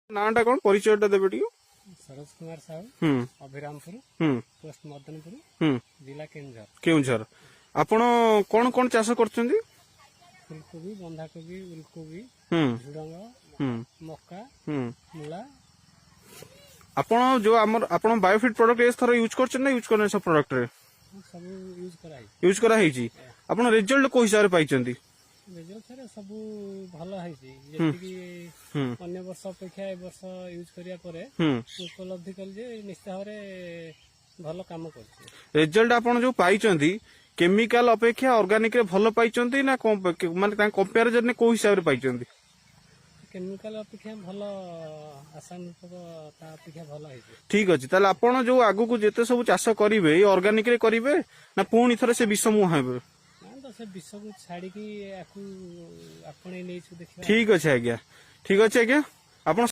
ନାଁଟା କଣ, ପରିଚୟଟା ଦେବେ ଟିକେ? ସରୋଜ କୁମାର ସାହୁ। ଅଭିରାମପୁର, ପୋଷ୍ଟ ମଦନପୁର, ଜିଲ୍ଲା କେନ୍ଦୁଝର। କେଉଁଝର। ଆପଣ କଣ କଣ ଚାଷ କରୁଛନ୍ତି? ଫୁଲକୋବି, ବନ୍ଧାକୋବି, ଉଲକୋବି, ଝୁଡଙ୍ଗ, ମକା, ମୂଳା। ଆପଣ ଯୋଉ ଆମର ଆପଣ ବାୟୋଫିଟ୍ ପ୍ରଡକ୍ଟ ଏଥର ୟୁଜ କରୁଛନ୍ତି ନା ୟୁଜ କରୁଛନ୍ତି ସବୁ ପ୍ରଡକ୍ଟରେ? ସବୁ ୟୁଜ କରାହେଇଛି। ୟୁଜ କରାହେଇଛି। ଆପଣ ରେଜଲ୍ଟ କୋଉ ହିସାବରେ ପାଇଛନ୍ତି? ରେଜଲ୍ଟ ସାର୍ ସବୁ ଭଲ ହେଇଛି। ଯେତିକି ଅନ୍ୟ ବର୍ଷ ଅପେକ୍ଷା ଏ ବର୍ଷ ୟୁଜ କରିବା ପରେ ମୁଁ ଉପଲବ୍ଧି କଲି ଯେ ନିଶ୍ଚିତ ଭାବରେ ଭଲ କାମ କରୁଛି। ରେଜଲ୍ଟ ଆପଣ ଯୋଉ ପାଇଛନ୍ତି, କେମିକାଲ ଅପେକ୍ଷା ଅର୍ଗାନିକ ରେ ଭଲ ପାଇଛନ୍ତି ନା କଣ? ମାନେ ତାଙ୍କ କମ୍ପାରିଜନ କୋଉ ହିସାବରେ ପାଇଛନ୍ତି? କେମିକାଲ ଅପେକ୍ଷା ଭଲ, ଆଶାନୁରୂପକ ତା ଅପେକ୍ଷା ଭଲ ହେଇଛି। ଠିକ ଅଛି। ତାହେଲେ ଆପଣ ଯୋଉ ଆଗକୁ ଯେତେ ସବୁ ଚାଷ କରିବେ, ଏଇ ଅର୍ଗାନିକ ରେ କରିବେ ନା ପୁଣି ଥରେ ସେ ବିଷ ମୁହାଁ ହେବେ? ନା ତ, ସେ ବିଷକୁ ଛାଡିକି ଆକୁ ଆପଣେଇ ନେଇଛୁ, ଦେଖିବା। ଠିକ ଅଛି ଆଜ୍ଞା, ଠିକ ଅଛି ଆଜ୍ଞା। ଆପଣ